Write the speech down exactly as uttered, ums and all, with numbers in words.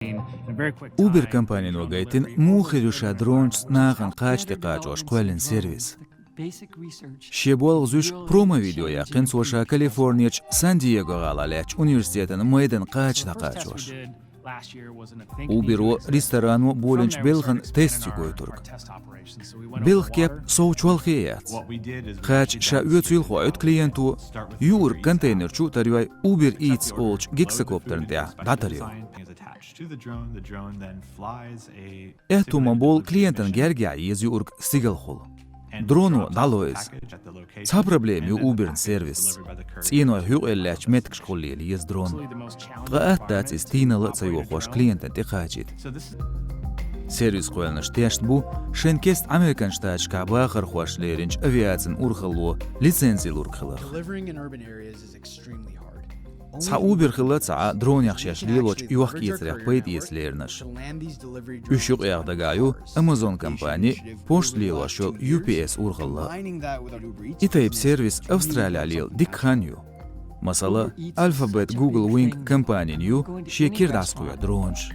Uber компанино гайтина муха хир ю ша дронашца нахана кхача тӀекхачош кхоьллина сервис. Шен болх зуьйш промо-видео яьккхина цо ша Калифорнерчу Сан-Диего гӀала лаьттачу университетан майдана кхача дӀакхачош. Uber-о ресторано болийначу белхан тестаца гойтург. Белхан кеп сов чолхе яц. Кхача ша оьцийла хоуьйту клиенто, юург контейнер чу а тарйой, Uber Eats олучу гексакоптерна тӀехь дӀатарйой. Аьтту ма болу клиентан гергахь еза юург стигалхула. Дроно дӀало иза. Цхьа проблема ю Uber-н сервисца. ЦӀенойх юкъаелла лаьттачу меттигашкахула лела еза дрон. Ткъа атта дац иза тийналла а ца йохош клиентана тӀекхачийта. Сервис кхоьллинарш тешна бу шайн кеста Американ Штаташкахь бахархошна леринчу авиацин урхалло лицензи лург хиларх. Цхьа Uber хилла а ца Ӏа, дронех шаьш лелочу йохк-эцарех пайда эца леринарш. Уьш юкъаэха дагахь ю Amazon компани, пошта лелош йолу U P S урхалла. И тайпа сервис Австралехь лела дикка хан ю. Масала, Alphabet Google Wing компанин ю шен кира дӀасакхоьхьу дронаш.